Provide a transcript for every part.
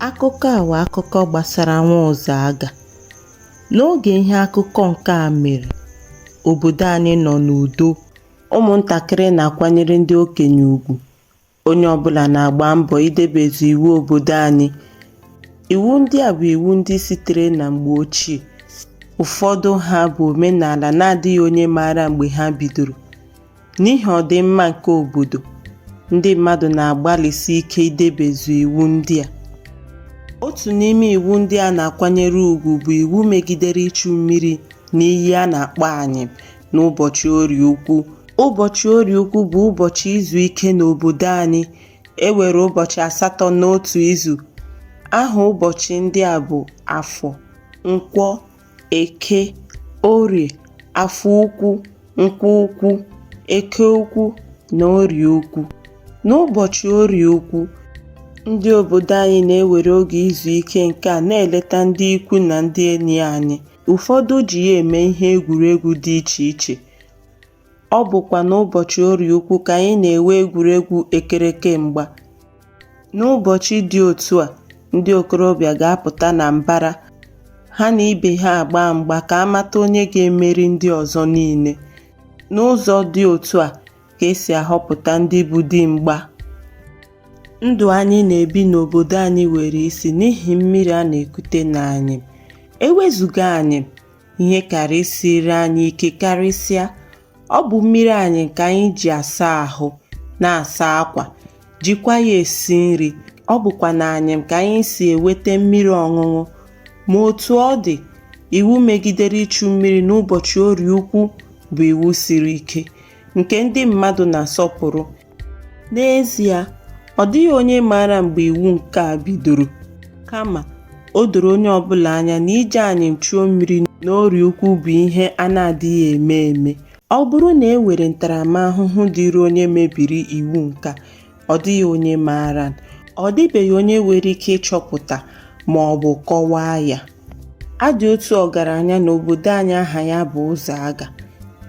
Akụkọ a wụ akụkọ gbasara nwa Ụzọaga. N'oge ihe akụkọ nke a mere, obodo anyị nọ n'udo. Ụmụntakịrị na-akwanyere ndị okenye ugwu. Onye ọbụla na-agba mbọ idebezu iwu obodo anyị. Iwu ndị a bụ iwu ndị sitere na mgbe ochie. Ụfọdụ ha bụ omenala na-adịghị onye maara mgbe ha bidoro. N'ihi ọdịmma nke obodo, ndị mmadụ na-agbalịsi ike idebezu iwu ndị a. Otu n'ime iwu ndị a na-akwanyere ugwu bụ iwu megidere ichu mmiri n'iyi a na-akpọ Anyịm n'ụbọchị Orie Ukwu. Ụbọchị Orie Ukwu bụ ụbọchị izu ike n'obodo anyị. E nwere ụbọchị asatọ n'otu izu. Aha ụbọchị ndị a bụ Afọ, Nkwọ, Eke, Orie, Afọ Ukwu, Nkwọ Ukwu, Eke Ukwu na Orie Ukwu. N'ụbọchị Orie Ukwu, ndị obodo anyị na-ewere oge izu ike nke a na-eleta ndị ikwu na ndị enyi anyị. Ụfọdụ ji ya eme ihe egwuregwu dị iche iche. Ọ bụkwa n'ụbọchị Orie Ukwu ka anyị na-enwe egwuregwu ekereke mgba. N'ụbọchị dị otu a, ndị okorobịa ga-apụta na mbara, ha na ibe ha agbaa mgba ka a mata onye ga-emeri ndị ọzọ niile. N'ụzọ dị otu a ka e si ahọpụta ndị bụ dimgba. Ndụ anyị na-ebi n'obodo anyị nwere isi n'ihi mmiri a na-ekute n'Anyịm. E wezuga Anyịm, ihe kara isiri anyị ike karịsịa. Ọ bụ mmiri Anyịm ka anyị ji asa ahụ, na-asa akwa, jikwa ya esi nri. Ọ bụkwa n'Anyịm ka anyị si enweta mmiri ọṅụṅụ. Ma otu ọ dị, iwu megidere ichu mmiri n'ụbọchị Orie Ukwu bụ iwu siri ike, nke ndị mmadụ na-asọpụrụ. N'ezie, ọ dịghị onye maara mgbe iwu nke a bidoro. Kama, o doro onye ọbụla anya na ije Anyịm chuo mmiri n'Orie Ukwu bụ ihe a na-adịghị eme eme. Ọ bụrụ na e nwere ntaramahụhụ dịịrị onye mebiri iwu nke a, ọ dịghị onye maara. Ọ dịbeghị onye nwere ike ịchọpụta ma ọ bụ kọwaa ya. A dị otu ọgaranya n'obodo anyị aha ya bụ Ụzọaga.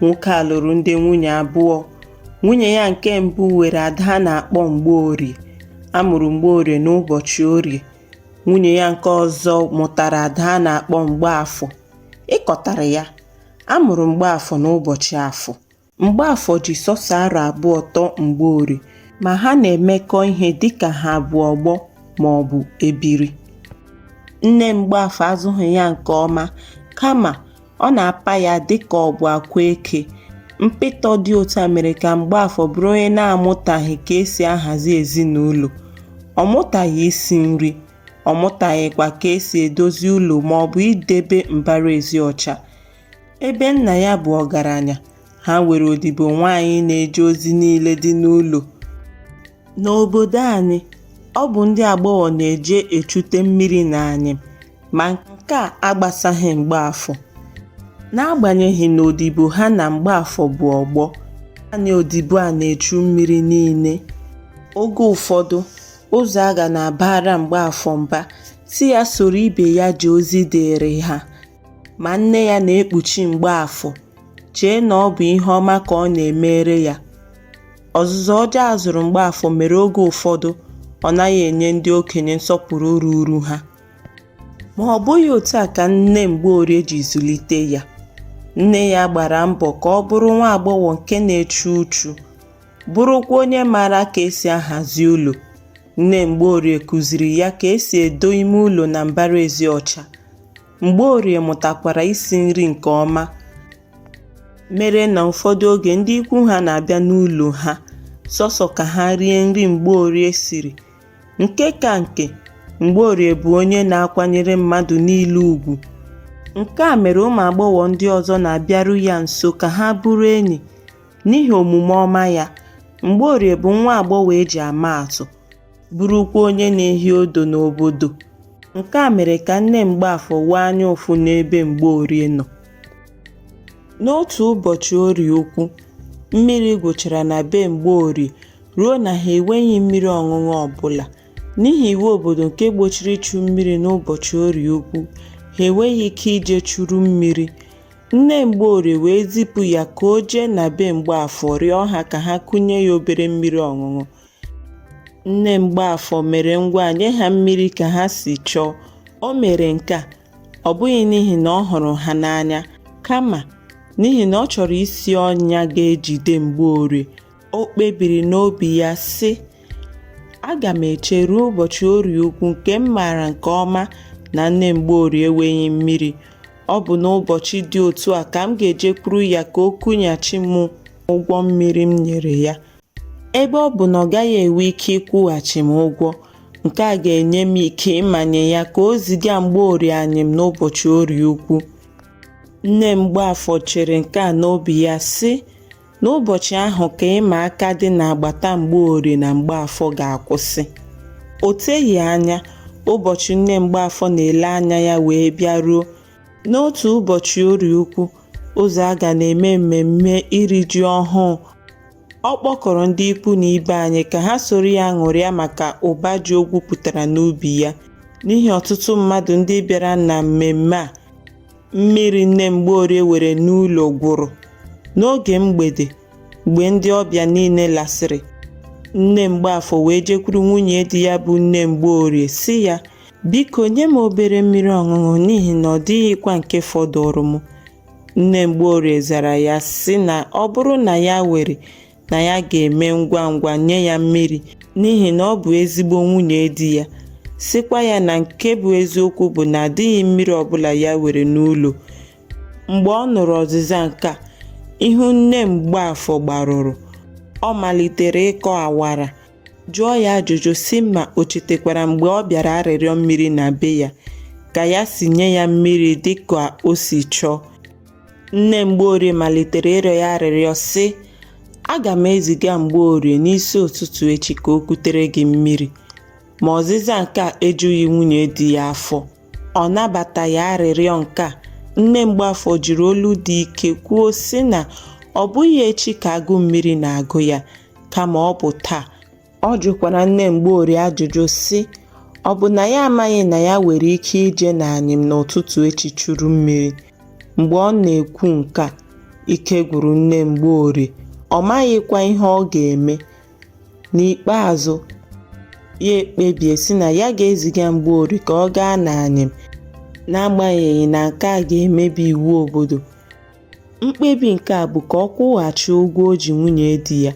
Nwoke a lụrụ ndị nwunye abụọ. Nwunye ya nke mbụ nwere ada a na-akpọ Mgbeorie. A mụrụ Mgbeorie n'ụbọchị Orie. Nwunye ya nke ọzọ mụtara ada a na-akpọ Mgbaafọ. Ị kọtara ya? A mụrụ Mgbaafọ n'ụbọchị Afọ. Mgbaafọ ji sọsọ arọ abụọ tọọ Mgbeorie, ma ha na-emekọ ihe dịka ha bụ ọgbọ ma ọ bụ ebiri. Nne Mgbaafọ azụghị ya nke ọma, kama ọ na-apa ya dịka ọ bụ akwa eke. Mpịtọ dị otu a mere ka Mgbaafọ bụrụ onye na-amụtaghị ka e si ahazi ezinụlọ. Ọ mụtaghị isi nri, ọ mụtaghịkwa ka e si edozi ụlọ ma ọ bụ idebe mbaraezi ọcha. Ebe nna ya bụ ọgaranya, ha nwere odibo nwaanyị na-eje ozi niile dị n'ụlọ. N'obodo anyị, ọ bụ ndị agbọghọ na-eje echute mmiri n'Anyịm, ma nke a agbasaghị Mgbaafọ. N'agbanyeghị na odibo ha na Mgbaafọ bụ ọgbọ, naanị odibo a na-echu mmiri niile. Oge ụfọdụ, Ụzọaga na-abara Mgbaafọ mba sị ya soro ibe ya jee ozi dịịrị ha. Ma nne ya na-ekpuchi Mgbaafọ, chee na ọ bụ ihe ọma ka ọ na-emere ya. Ọzụzụ ọjọọ a zụrụ Mgbaafọ mere oge ụfọdụ ọ naghị enye ndị okenye nsọpụrụ ruuru ha. Ma ọ bụghị otu a ka nne Mgbeorie ji zụlite ya. Nne ya gbara mbọ ka ọ bụrụ nwa agbọghọ nke na-echu uchu, bụrụkwa onye maara ka e si ahazi ụlọ. Nne Mgbeorie kụziri ya ka e si edo ime ụlọ na mbaraezi ọcha. Mgbeorie mụtakwara isi nri nke ọma mere na ụfọdụ oge ndị ikwu ha na-abịa n'ụlọ ha sọsọ ka ha rie nri Mgbeorie siri. Nke ka nke, Mgbeorie bụ onye na-akwanyere mmadụ niile ugwu. Nke a mere ụmụ agbọghọ ndị ọzọ na-abịaru ya nso ka ha bụrụ enyi. N'ihi omume ọma ya, Mgbeorie bụ nwa agbọghọ e ji ama atụ, bụrụkwa onye na-ehi odo n'obodo. Nke a mere ka nne Mgbaafọ nwee anya ụfụ n'ebe Mgbeorie nọ. N'otu ụbọchị Orie Ukwu, mmiri gwụchara na be Mgbeorie ruo na ha enweghị mmiri ọṅụṅụ ọbụla. N'ihi iwu obodo nke gbochiri ichu mmiri n'ụbọchị Orie Ukwu, ha enweghị ike ije churu mmiri. Nne Mgbeorie wee zipụ ya ka o jee na be Mgbaafọ rịọ ha ka ha kunye ya obere mmiri ọṅụṅụ. Nne Mgbaafọ mere ngwa nye ha mmiri ka ha si chọọ. O mere nke a, ọ bụghị n'ihi na ọ hụrụ ha n'anya, kama n'ihi na ọ chọrọ isi ọnya ga-ejide Mgbeorie. O kpebiri n'obi ya sị, Aga m eche ruo ụbọchị Orie Ukwu nke m maara nke ọma na nne Mgbeorie enweghị mmiri. Ọ bụ n'ụbọchị dị otu a ka m ga-ejekwuru ya ka o kwụghachi m ụgwọ mmiri m nyere ya. Ebe ọ bụ na ọ gaghị enwe ike ịkwụghachi m ụgwọ, nke a ga-enye m ike ịmanye ya ka o ziga Mgbeorie anyịm n'ụbọchị Orie Ukwu. Nne Mgbaafọ chere nke a n'obi ya sị, N'ụbọchị ahụ ka ịma aka dị n'agbata Mgbeorie na Mgbaafọ ga-akwụsị. O teghị anya, ụbọchị nne Mgbaafọ na-ele anya ya wee bịaruo. N'otu ụbọchị Orie Ukwu, Ụzọaga na-eme mmemme iri ji ọhụụ. Ọ kpọkọrọ ndị ikwu na ibe anyị ka ha soro ya ṅụrịa maka ụba ji o gwupụtara n'ubi ya. N'ihi ọtụtụ mmadụ ndị bịara na mmemme a, mmiri nne Mgbeorie nwere n'ụlọ gwụrụ. N'oge mgbede, mgbe ndị ọbịa niile lasịrị, nne Mgbaafọ wee jekwuru nwunye di ya bụ nne Mgbeorie sị ya, Biko nye m obere mmiri ọṅụṅụ n'ihi na ọ dịghịkwa nke fọdụrụ m. Nne Mgbeorie zara ya sị na ọ bụrụ na ya nwere, na ya ga-eme ngwa ngwa nye ya mmiri n'ihi na ọ bụ ezigbo nwunye di ya, sịkwa ya na nke bụ eziokwu bụ na adịghị mmiri ọbụla ya nwere n'ụlọ. Mgbe ọ nụrụ ọzịza nke a, ihu nne Mgbaafọ gbarụrụ. Ọ malitere ịkọ awara, jụọ ya ajụjụ sị ma o chetekwara mgbe ọ bịara arịrịọ mmiri na be ya, ka ya si nye ya mmiri dị ka o si chọọ. Nne Mgbeorie malitere ịrịọ ya arịrịọ sị, Aga m eziga Mgbeorie n'isi ụtụtụ echi ka o kutere gị mmiri. Ma ọzịza nke a ejughị nwunye di ya afọ. Ọ nabataghị arịrịọ nke a. Nne Mgbaafọ jiri olu dị ike kwuo sị na ọ bụghị echi ka agụụ mmiri na-agụ ya, kama ọ bụ taa. Ọ jụkwara nne Mgbeorie ajụjụ sị, ọ bụ na ya amaghị na ya nwere ike ije n'anyịm n'ụtụtụ echi churu mmiri? Mgbe ọ na-ekwu nke a, ike gwụrụ nne Mgbeorie, ọ maghịkwa ihe ọ ga-eme. N'ikpeazụ, ya ekpebie sị na ya ga-eziga Mgbeorie ka ọ gaa n'anyịm, n'agbanyeghị na nke a ga-emebi iwu obodo. Mkpebi nke a bụ ka ọ kwụghachi ụgwọ o ji nwunye di ya,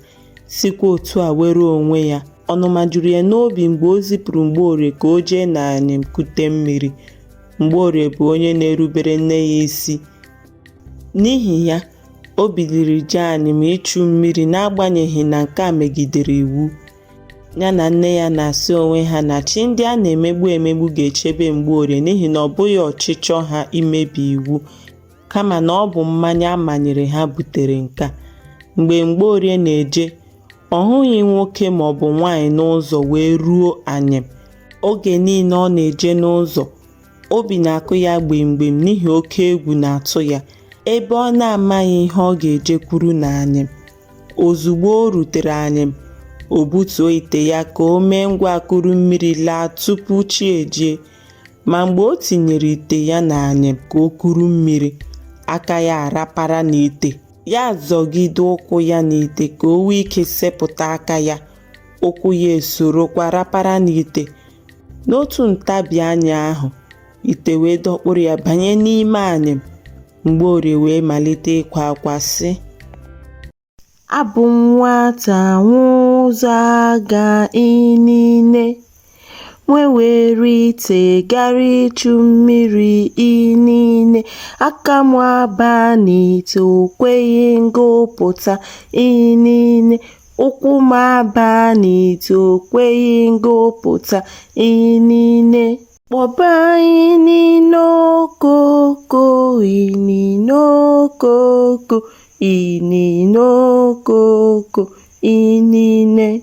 sikwa otu a nwere onwe ya. Ọnụma juru ya n'obi mgbe o zipụrụ Mgbeorie ka o jee n'anyịm kute mmiri. Mgbeorie bụ onye na-erubere nne ya isi. N'ihi ya, o biliri jee anyịm ichu mmiri n'agbanyeghị na nke a megidere iwu. Ya na nne ya na-asị onwe ha na chi ndị a na-emegbu emegbu ga-echebe Mgbeorie n'ihi na ọ bụghị ọchịchọ ha imebi iwu, kama na ọ bụ mmanye a manyere ha butere nke a. Mgbe Mgbeorie na-eje, ọ hụghị nwoke maọbụ nwaanyị n'ụzọ wee ruo anyịm. Oge niile ọ na-eje n'ụzọ, obi na-akụ ya gbim gbim n'ihi oke egwu na-atụ ya, ebe ọ na-amaghị ihe ọ ga-ejekwuru n'anyịm. Ozugbo o rutere anyịm, o butuo ite ya ka o mee ngwa kuru mmiri laa tupu chi ejie. Ma mgbe o tinyere ite ya n'anyịm ka o kuru mmiri, aka ya arapara n'ite. Ya zọgide ụkwụ ya n'ite ka o nwee ike sepụta aka ya, ụkwụ ya esorokwa rapara n'ite. N'otu ntabi anya ahụ, ite wee dọkpụrụ ya banye n'ime anyịm. Mgbeorie wee malite ịkwa akwa sị, Abụ m nwata Nwaụzọaga inine, nwewere ite gara ichu mmiri inine, aka m aba n'ite o kweghị ngụpụta inine, ụkwụ m aba n'ite o kweghị ngụpụta inine. Kpọba inine okoko, inine okoko, inine okoko, inine.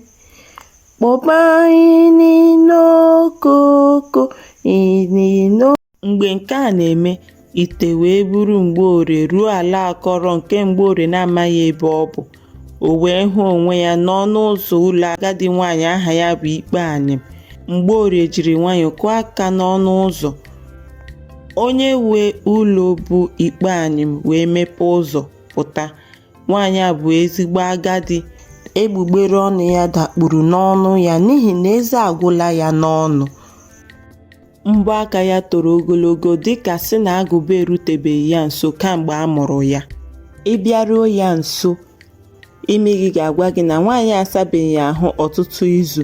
Kpọba inine okoko, inine. Mgbe nke a na-eme, ite wee buru Mgbeorie ruo ala akọrọ nke Mgbeorie na-amaghị ebe ọ bụ. O wee hụ onwe ya n'ọnụ ụzọ ụlọ agadi nwaanyị aha ya bụ Ikpeanyịm. Mgbeorie jiri nwayọọ kụọ aka n'ọnụ ụzọ. Onye nwe ụlọ bụ Ikpeanyịm wee mepee ụzọ pụta. Nwaanyị a bụ ezigbo agadi. Egbugbere ọnụ ya dakpuru n'ọnụ ya n'ihi na eze agwụla ya n'ọnụ. Mbọ aka ya toro ogologo dịka a sị na agụba erutebeghị ya nso kamgbe a mụrụ ya. Ị bịaruo ya nso, imi gị ga-agwa gị na nwaanyị a asabeghị ahụ ọtụtụ izu.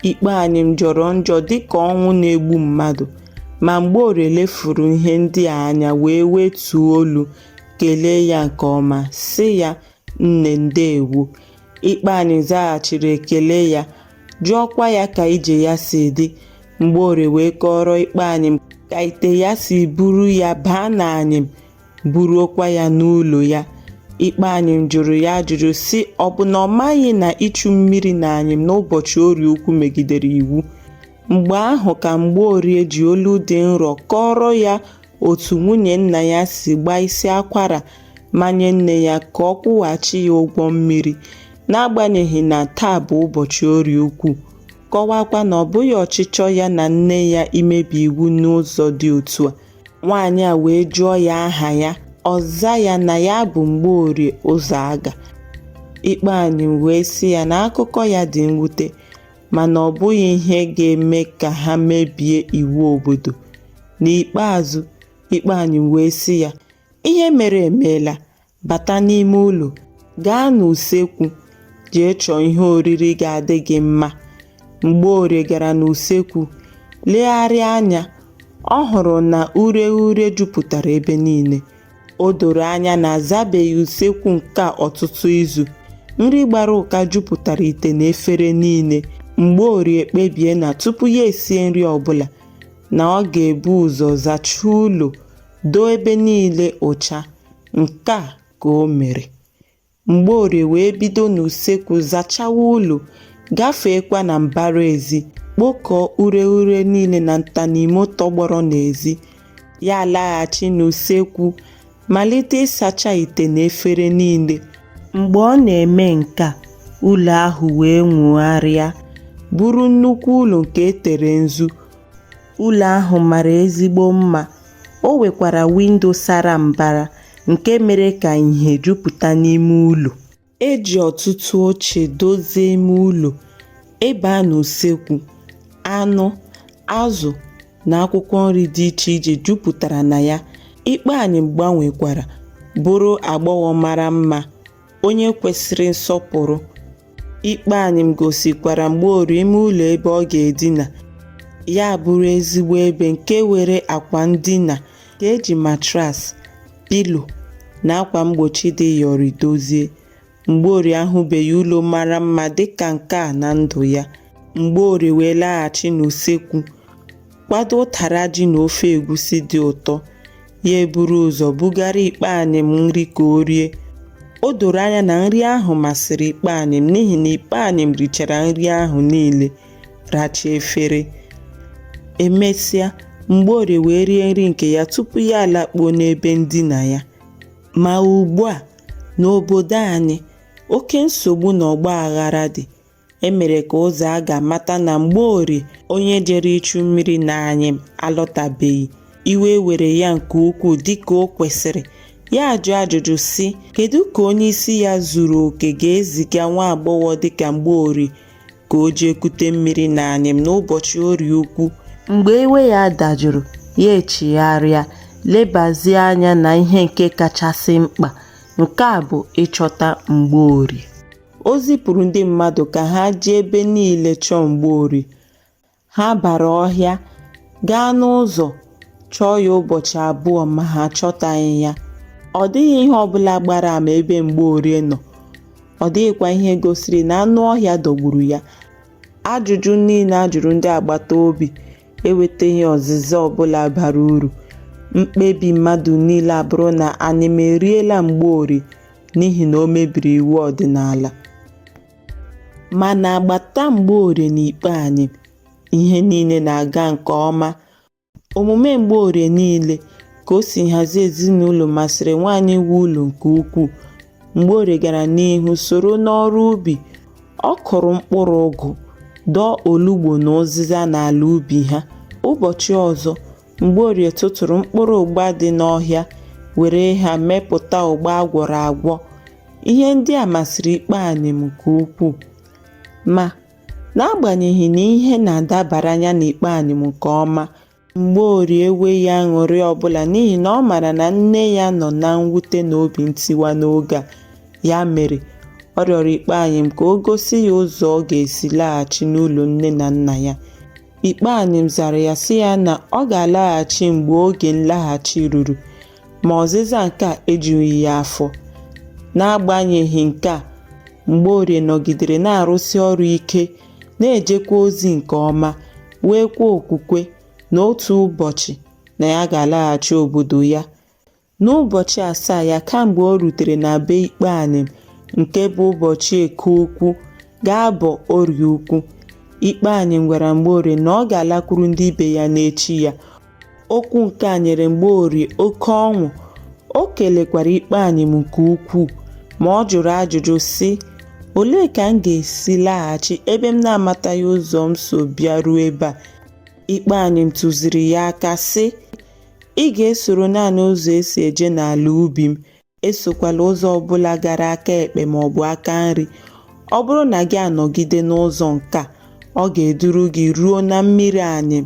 Ikpeanyịm jọrọ njọ dịka ọnwụ na-egbu mmadụ. Ma Mgbeorie lefuru ihe ndị a anya wee wetuo olu kelee ya nke ọma, sị ya, Nne ndeewo. Ikpeanyịm zaghachiri ekele ya, jụọkwa ya ka ije ya si dị. Mgbeorie wee kọọrọ Ikpeanyịm ka ite ya si buru ya baa n'anyịm, buruokwa ya n'ụlọ ya. Ikpeanyịm jụrụ ya ajụjụ sị ọ bụ na ọ maghị na ichu mmiri n'anyịm n'ụbọchị Orie Ukwu megidere iwu. Mgbe ahụ ka Mgbeorie ji olu dị nro kọọrọ ya otu nwunye nna ya si gbaa isi akwara manye nne ya ka ọ kwụghachi ya ụgwọ mmiri, n'agbanyeghị na taa bụ ụbọchị Orie Ukwu, kọwaakwa na ọ bụghị ọchịchọ ya na nne ya imebi iwu n'ụzọ dị otu a. Nwaanyị a wee jụọ ya aha ya, ọ za ya na ya bụ Mgbeorie Ụzọaga. Ikpeanyịm wee sị ya na akụkọ ya dị mwute, mana ọ bụghị ihe ga-eme ka ha mebie iwu obodo. N'ikpeazụ, Ikpeanyịm wee sị ya, Ihe mere emeela, bata n'ime ụlọ, gaa n'usekwu, jee chọọ ihe oriri ga-adị gị mma. Mgbeorie gara n'usekwu, legharịa anya, ọ hụrụ na ureghure jupụtara ebe niile. O doro anya na azabeghị usekwu nke a ọtụtụ izu. Nri gbara ụka jupụtara ite na efere niile. Mgbeorie ekpebie na tupu ya esie nri ọbụla, na ọ ga-ebu ụzọ zachaa ụlọ, doo ebe niile ụcha. Nke a ka o mere. Mgbeorie wee bido n'usekwu zachawa ụlọ, gafeekwa na mbara ezi, kpokọọ ureghure niile na ntanimo tọgbọrọ n'ezi. Ya alaghachi n'usekwu, malite ịsacha ite na efere niile. Mgbe ọ na-eme nke a, ụlọ ahụ wee nwogharịa, bụrụ nnukwu ụlọ nke e tere nzu. Ụlọ ahụ mara ezigbo mma, o nwekwara windo sara mbara nke mere ka ìhè jupụta n'ime ụlọ. E ji ọtụtụ oche dozie ime ụlọ. Ị baa n'usekwu, anụ, azụ na akwụkwọ nri dị iche iche jupụtara na ya. Ikpeanyịm gbanwekwara bụrụ agbọghọ mara mma, onye kwesịrị nsọpụrụ. Ikpeanyịm gosikwara Mgbeorie ime ụlọ ebe ọ ga-edina, ya abụrụ ezigbo ebe nke nwere akwa ndina nke e ji matras, pilo na akwa mgbochi dị yọrị dozie. Mgbeorie ahụbeghị ụlọ mara mma dịka nke a na ndụ ya. Mgbeorie wee laghachi n'usekwu, kwado ụtara ji na ofe egusi dị ụtọ. Ya eburu ụzọ bugara Ikpeanyịm nri ka o rie. O doro anya na nri ahụ masịrị Ikpeanyịm n'ihi na Ikpeanyịm richara nri ahụ niile, rachaa efere. E mesịa, Mgbeorie wee rie nri nke ya tupu ya alakpuo n'ebe ndina ya. Ma ugbu a, n'obodo anyị, oke nsogbu na ọgba aghara dị. E mere ka Ụzọaga mata na Mgbeorie, onye jere ichu mmiri n'anyịm alọtabeghị. Iwe were ya nke ukwuu dịka o kwesịrị. Ya ajụọ ajụjụ sị, kedu ka onye isi ya zuru oke ga-eziga nwa agbọghọ dịka Mgbeorie ka o jee kute mmiri n'anyịm n'ụbọchị Orie Ukwu? Mgbe iwe ya dajụrụ, ya echigharịa, lebazie anya na ihe nke kachasị mkpa, nke a bụ ịchọta Mgbeorie. O zipụrụ ndị mmadụ ka ha jee ebe niile chọọ Mgbeorie. Ha bara ọhịa, gaa n'ụzọ, chọọ ya ụbọchị abụọ ma ha achọtaghị ya. Ọ dịghị ihe ọbụla gbara ama ebe Mgbeorie nọ. Ọ dịghịkwa ihe gosiri na anụ ọhịa dọgburu ya. Ajụjụ niile a jụrụ ndị agbata obi enwetaghị ọzịza ọbụla bara uru. Mkpebi mmadụ niile abụrụ na anyịm eriela Mgbeorie n'ihi na o mebiri iwu ọdịnala. Ma n'agbata Mgbeorie na Ikpeanyịm, ihe niile na-aga nke ọma. Omume Mgbeorie niile, ka o si hazie ezinụlọ masịrị nwaanyị nwe ụlọ nke ukwuu. Mgbeorie gara n'ihu soro n'ọrụ ubi. Ọ kụrụ mkpụrụ ụgụ, dọọ olugbo na ụzịza n'ala ubi ha. Ụbọchị ọzọ, Mgbeorie tụtụrụ mkpụrụ ụgba dị n'ọhịa were ha mepụta ụgba a gwọrọ agwọ. Ihe ndị a masịrị Ikpeanyịm nke ukwuu. Ma, n'agbanyeghị na ihe na-adabara ya na Ikpeanyịm nke ọma, Mgbeorie enweghị aṅụrị ọbụla n'ihi na ọ maara na nne ya nọ na mwute na obi ntiwa n'oge a. Ya mere, ọ rịọrọ Ikpeanyịm ka o gosi ya ụzọ ọ ga-esi laghachi n'ụlọ nne na nna ya. Ikpeanyịm zara ya sị ya na ọ ga-alaghachi mgbe oge nlaghachi ruru, ma ọzịza nke a ejughị ya afọ. N'agbanyeghị nke a, Mgbeorie nọgidere na-arụsi ọrụ ike, na-ejekwa ozi nke ọma, nweekwa okwukwe na otu ụbọchị na ya ga-alaghachi obodo ya. N'ụbọchị asaa ya kamgbe o rutere na be Ikpeanyịm nke bụ ụbọchị Eke Ukwu ga-abọ Orie Ukwu, Ikpeanyịm gwara Mgbeorie na ọ ga-alakwuru ndị be ya n'echi ya. Okwu nke a nyere Mgbeorie oke ọṅụ, o kelekwara Ikpeanyịm nke ukwuu, ma ọ jụrụ ajụjụ sị, Olee ka m ga-esi laghachi ebe m na-amataghị ụzọ m so bịaruo ebe a? Ikpeanyịm tụziri ya aka sị, Ị ga-esoro naanị ụzọ e si eje n'ala ubi m, esokwala ụzọ ọbụla gara aka ekpe maọbụ aka nri. Ọ bụrụ na gị anọgide n'ụzọ nke a, ọ ga-eduru gị ruo na mmiri Anyịm.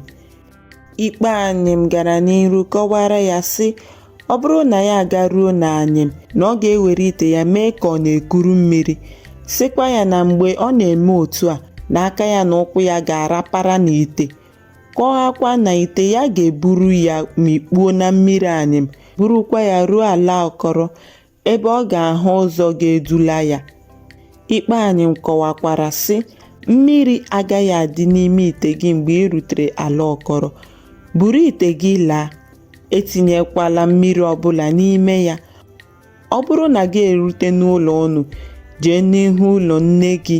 Ikpeanyịm gara n'ihu kọwaara ya sị, ọ bụrụ na ya agaruo n'Anyịm, na ọ ga-ewere ite ya mee ka ọ na-ekuru mmiri, sịkwa ya na mgbe ọ na-eme otu a, na aka ya na ụkwụ ya ga-arapara n'ite. Kọwakwa na ite ya ga-eburu ya mikpuo na mmiri Anyịm, burukwa ya ruo ala akọrọ, ebe ọ ga-ahụ ụzọ ga-edula ya. Ikpeanyịm kọwakwara sị, Mmiri agaghị adị n'ime ite gị mgbe i rutere ala akọrọ. Buru ite gị laa, etinyekwala mmiri ọbụla n'ime ya. Ọ bụrụ na gị erute n'ụlọ unu, jee n'ihu ụlọ nne gị,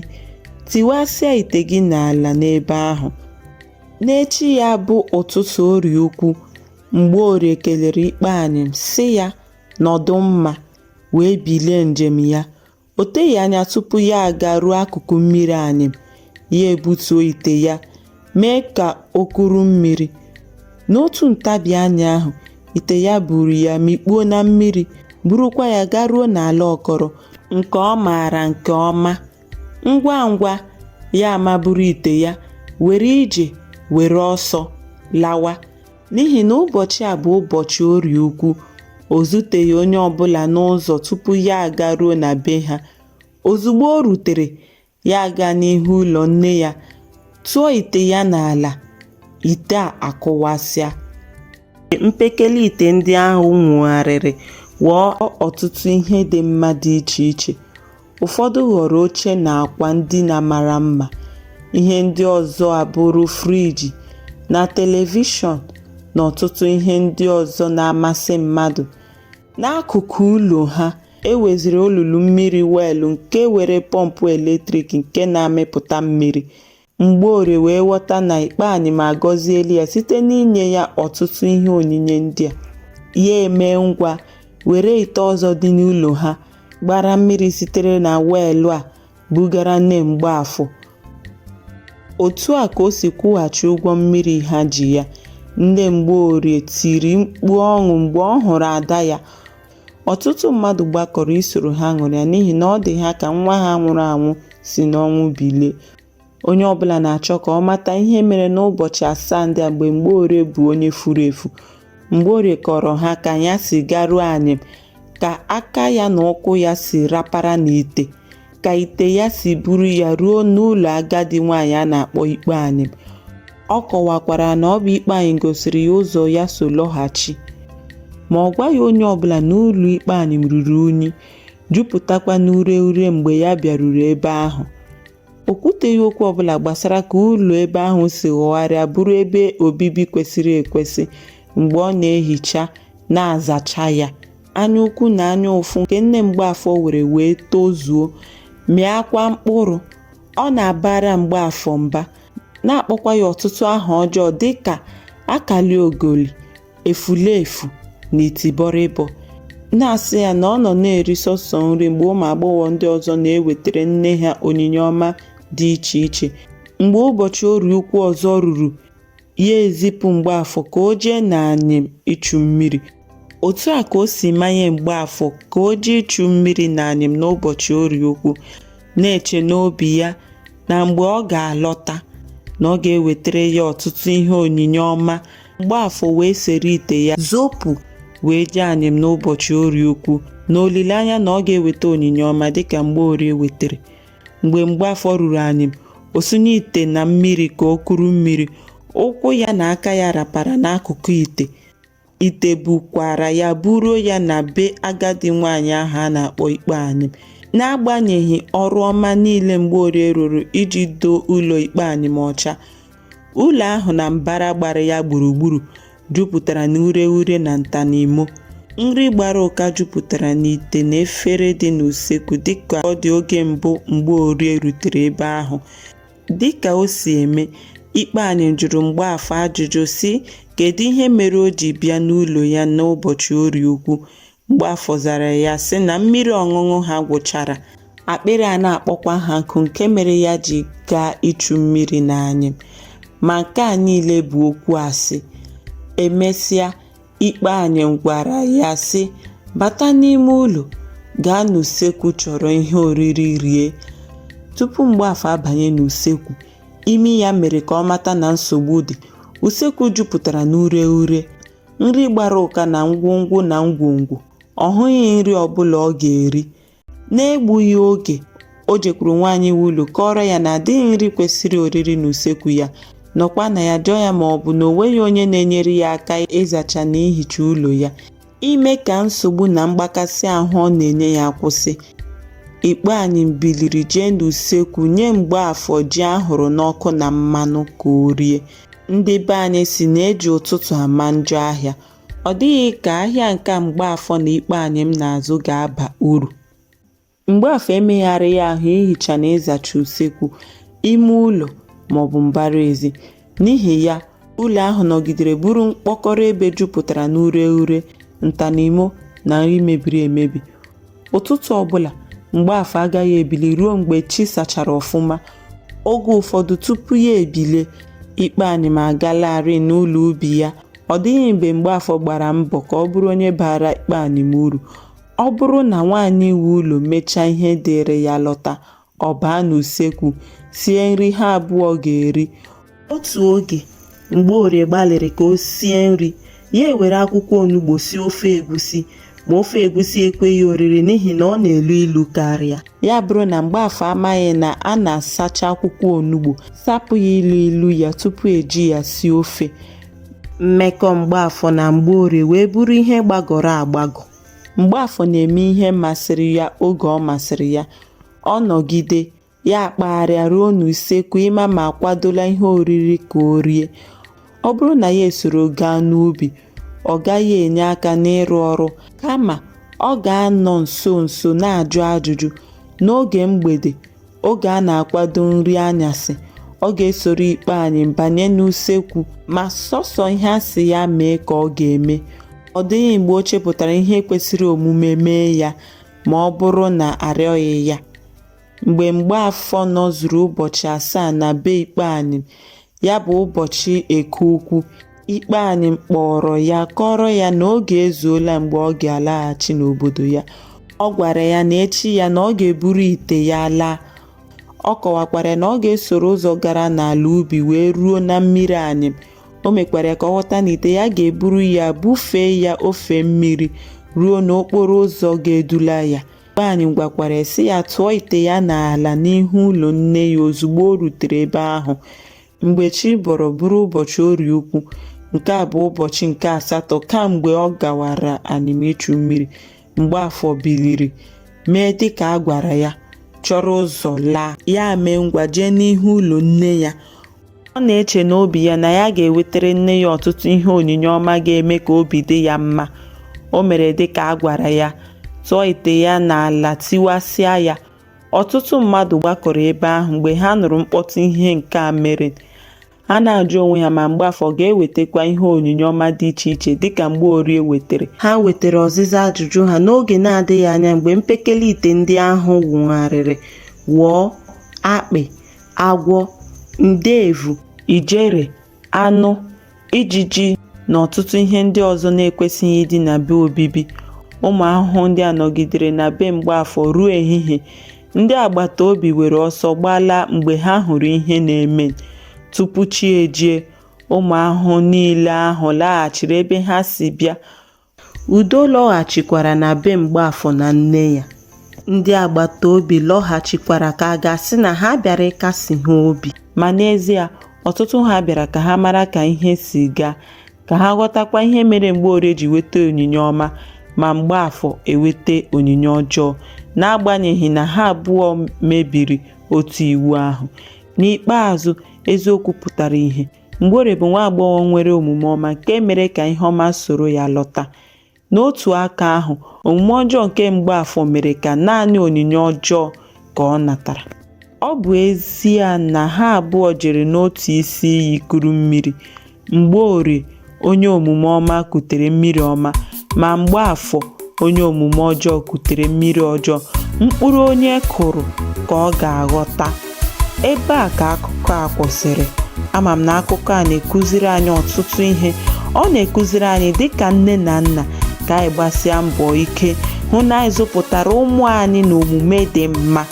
tiwasịa ite gị n'ala n'ebe ahụ. N'echi ya bụ ụtụtụ Orie Ukwu, Mgbeorie kelere Ikpeanyịm sị ya nọdụ mma, wee bilie njem ya. O teghị anya tupu ya agaruo akụkụ mmiri Anyịm, ya ebutuo ite ya, mee ka o kuru mmiri. N'otu ntabi anya ahụ, ite ya buuru ya mikpuo na mmiri, burukwa ya garuo n'ala akọrọ, nke ọ maara nke ọma. Ngwa ngwa, ya amaburu ite ya, were ije were ọsọ lawa. N'ihi na ụbọchị a bụ ụbọchị Orie Ukwu, o zuteghị onye ọbụla n'ụzọ tupu ya agaruo na be ha. Ozugbo o rutere, ya agaa n'ihu ụlọ nne ya, tụọ ite ya n'ala, ite a akụwasịa. Mpekele ite ndị ahụ nwogharịrị ghọọ ọtụtụ ihe dị mma dị iche iche. Ụfọdụ ghọrọ oche na akwa ndina mara mma, ihe ndị ọzọ abụrụ friji na televishọn na ọtụtụ ihe ndị ọzọ na-amasị mmadụ. N'akụkụ ụlọ ha, e weziri olulu mmiri weelụ nke nwere pọmpụ eletrik nke na-amịpụta mmiri. Mgbeorie wee ghọta na Ikpeanyịm agọziela ya site n'inye ya ọtụtụ ihe onyinye ndị a. Ya emee ngwa were ite ọzọ dị n'ụlọ ha gbara mmiri sitere na weelụ a bugara nne Mgbaafọ. Otu a ka o si kwụghachi ụgwọ mmiri ha ji ya. Nne Mgbeorie tiri mkpu ọṅụ mgbe ọ hụrụ ada ya. Ọtụtụ mmadụ gbakọrọ isoro ha ṅụrịa n'ihi na ọ dị ha ka nwa ha nwụrụ anwụ si n'ọnwụ bilie. Onye ọbụla na-achọ ka ọ mata ihe mere n'ụbọchị asaa ndị a mgbe Mgbeorie bụ onye furu efu. Mgbeorie kọọrọ ha ka ya si garuo Anyịm, ka aka ya na ụkwụ ya si rapara n'ite, ka ite ya si buru ya ruo n'ụlọ agadi nwaanyị a na-akpọ Ikpeanyịm. Ọ kọwakwara na ọ bụ Ikpeanyịm gosiri ya ụzọ ya so lọghachi. Ma ọ gwaghị onye ọbụla na ụlọ Ikpeanyịm ruru unyi, jupụtakwa n'ureghure mgbe ya bịaruru ebe ahụ. O kwuteghị okwu ọbụla gbasara ka ụlọ ebe ahụ si ghọgharịa bụrụ ebe obibi kwesịrị ekwesị mgbe ọ na-ehicha na-azacha ya. Anya ukwu na anya ụfụ nke nne Mgbaafọ nwere wee tozuo, mịakwa mkpụrụ. Ọ na-abara Mgbaafọ mba, na-akpọkwa ya ọtụtụ aha ọjọọ dịka akaliogoli, efulefu na itibọrịbọ, na-asị ya na ọ nọ na-eri sọsọ nri mgbe ụmụ agbọghọ ndị ọzọ na-ewetara nne ha onyinye ọma dị iche iche. Mgbe ụbọchị Orie Ukwu ọzọ ruru, ya ezipụ Mgbaafọ ka o jee n'Anyịm ichu mmiri. Otu a ka o si manye Mgbaafọ ka o jee ịchụ mmiri n'anyịm n'ụbọchị Orie Ukwu, na-eche n'obi ya na mgbe ọ ga-alọta, na ọ ga-ewetara ya ọtụtụ ihe onyinye ọma. Mgbaafọ wee sere ite ya zopụ wee jee anyịm n'ụbọchị Orie Ukwu n'olileanya na ọ ga-eweta onyinye ọma dịka Mgbeorie wetere. Mgbe Mgbaafọ ruru anyịm, o sunye ite na mmiri ka o kuru mmiri. Ụkwụ ya na aka ya rapara n'akụkụ ite. Ite bukwara ya buruo ya na be agadi nwaanyị ahụ a na-akpọ Ikpeanyịm. N'agbanyeghị ọrụ ọma niile Mgbeorie rụrụ iji doo ụlọ Ikpeanyịm ọcha, ụlọ ahụ na mbara gbara ya gburugburu jupụtara n'ureghure na ntanimo. Nri gbara ụka jupụtara n'ite na efere dị n'usekwu dịka ọ dị oge mbụ Mgbeorie rutere ebe ahụ. Dịka o si eme, Ikpeanyịm jụrụ Mgbaafọ ajụjụ sị kedụ ihe mere o ji bịa n'ụlọ ya n'ụbọchị Orie Ukwu. Mgbaafọ zara ya sị na mmiri ọṅụṅụ ha gwụchara, akpịrị a na-akpọkwa ha nkụ nke mere ya ji gaa ịchụ mmiri n'anyịm. Ma nke a niile bụ okwu asị. E mesịa, Ikpeanyịm gwara ya sị, Bata n'ime ụlọ, gaa n'usekwu chọrọ ihe oriri rie. Tupu Mgbaafọ abanye n'usekwu, imi ya mere ka ọ mata na nsogbu dị. Usekwu jupụtara n'ureghure, nri gbara ụka na ngwongwo na ngwongwo. Ọ hụghị nri ọbụla ọ ga-eri. N'egbughị oge, o jekwuru nwaanyị nwe ụlọ kọọrọ ya na adịghị nri kwesịrị oriri n'usekwu ya, nọkwa na ya jụọ ya ma ọ bụ na o nweghị onye na-enyere ya aka ịzacha na ihicha ụlọ ya, ime ka nsogbu na mgbakasị ahụ ọ na-enye ya kwụsị. Ikpeanyịm biliri jee n'usekwu nye Mgbaafọ ji a hụrụ n'ọkụ na mmanụ ka o rie. Ndị be anyị sị na e ji ụtụtụ ama njọ ahịa. Ọ dịghị ka ahịa nke a Mgbaafọ na Ikpeanyịm na-azụ ga-aba uru. Mgbaafọ emegharịghị ahụ ihicha na ịzacha usekwu, ime ụlọ maọbụ mbara ezi. N'ihi ya, ụlọ ahụ nọgidere bụrụ mkpọkọrọ ebe jupụtara n'ureghure, ntanimo na nri mebiri emebi. Ụtụtụ ọbụla, Mgbaafọ agaghị ebili ruo mgbe chi sachara ọfụma. Oge ụfọdụ tupu ya ebilie, Ikpeanyịm agalarị n'ụlọ ubi ya. Ọ dịghị mgbe Mgbaafọ gbara mbọ ka ọ bụrụ onye baara Ikpeanyịm uru. Ọ bụrụ na nwaanyị nwe ụlọ mechaa ihe dịịrị ya lọta, ọ baa n'usekwu, sie nri ha abụọ ga-eri. Otu oge, Mgbeorie gbalịrị ka o sie nri, ya ewere akwụkwọ onugbo sie ofe egusi, ma ofe egusi ekweghị oriri n'ihi na ọ na-elu ilu karịa. Ya bụrụ na Mgbaafọ amaghị na a na-asacha akwụkwọ onugbo, sapụ ya ilu ilu ya tupu e ji ya sie ofe. Mmekọ Mgbaafọ na Mgbeorie wee bụrụ ihe gbagọrọ agbagọ. Mgbaafọ na-eme ihe masịrị ya oge ọ masịrị ya. Ọ nọgide, ya akpagharịa ruo n'usekwu ịma ma a kwadola ihe oriri ka o rie. Ọ bụrụ na ya esoro gaa n'ubi, ọ gaghị enye aka n'ịrụ ọrụ kama ọ ga-anọ nso nso na-ajụ ajụjụ. N'oge mgbede, oge a na-akwado nri anyasị, ọ ga-esoro Ikpeanyịm banye n'usekwu ma sọsọ ihe a sị ya mee ka ọ ga-eme. Ọ dịghị mgbe o chepụtara ihe kwesịrị omume mee ya ma ọ bụrụ na a rịọghị ya. Mgbe Mgbaafọ nọzuru ụbọchị asaa na be Ikpeanyịm, ya bụ ụbọchị Eke Ukwu, Ikpeanyịm kpọrọ ya kọọrọ ya na oge ezuola mgbe ọ ga-alaghachi n'obodo ya. Ọ gwara ya na echi ya na ọ ga-eburu ite ya laa. Ọ kọwakwara na ọ ga-esoro ụzọ gara n'ala ubi wee ruo na mmiri anyịm. O mekwara ka ọ ghọta na ite ya ga-eburu ya bufee ya ofe mmiri ruo n'okporo ụzọ ga-edula ya. Ikpeanyịm gwakwara ya sị ya tụọ ite ya n'ala n'ihu ụlọ nne ya ozugbo o rutere ebe ahụ. Mgbe chi bọrọ bụrụ ụbọchị Orie Ukwu, nke a bụ ụbọchị nke asatọ kamgbe ọ gawara anyịm ịchụ mmiri, Mgbaafọ biliri, mee dịka a gwara ya, chọrọ ụzọ laa. Ya mee ngwa jee n'ihu ụlọ nne ya. Ọ na-eche n'obi ya na ya ga-ewetara nne ya ọtụtụ ihe onyinye ọma ga-eme ka obi dị ya mma. O mere dịka a gwara ya, tụọ ite ya n'ala tiwasịa ya. Ọtụtụ mmadụ gbakọrọ ebe ahụ mgbe ha nụrụ mkpọtụ ihe nke a mere. Ha na-ajụ onwe ha ma Mgbaafọ ọ ga-ewetakwa ihe onyinye ọma dị iche iche dịka Mgbeorie wetere. Ha nwetara ọzịza ajụjụ ha n'oge na-adịghị anya mgbe mpekele ite ndị ahụ nwogharịrị ghọọ akpị, agwọ, ndeevu, ijere, anụ, ijiji. na ọtụtụ ihe ndị ọzọ na-ekwesịghị ịdị na be obibi. Ụmụ ahụhụ ndị a nọgidere na be Mgbaafọ ruo ehihie. Ndị agbata obi were ọsọ gbalaa mgbe ha hụrụ ihe na-eme. Tupu chi ejie, ụmụ ahụhụ niile ahụ laghachiri ebe ha si bịa. Udo lọghachikwara na be Mgbaafọ na nne ya. Ndị agbata obi lọghachikwara ka a ga-asị na ha bịara ịkasi ha obi. Ma n'ezie, ọtụtụ ha bịara ka ha mara ka ihe si gaa, ka ha ghọtakwa ihe mere Mgborie ji weta onyinye ọma ma Mgbaafọ eweta onyinye ọjọọ, n'agbanyeghị na ha abụọ mebiri otu iwu ahụ. N'ikpeazụ, eziokwu pụtara ìhè. Mgborie bụ nwa agbọghọ nwere omume ọma nke mere ka ihe ọma soro ya lọta. N'otu aka ahụ, omume ọjọọ nke Mgbaafọ mere ka naanị onyinye ọjọọ ka ọ natara. Ọ bụ ezie na ha abụọ jere n'otu isi iyi kuru mmiri, Mgborie onye omume ọma kutere mmiri ọma, ma Mgbaafọ onye omume ọjọọ kutere mmiri ọjọọ. Mkpụrụ onye kụrụ ka ọ ga-aghọta. Ebe a ka akụkọ a kwụsịrị. Ama m na akụkọ a na-ekuziri anyị ọtụtụ ihe. Ọ na-ekuziri anyị dịka nne na nna ka anyị gbasia mbọ ike hụ na anyị zụpụtara ụmụ anyị n'omume dị mma.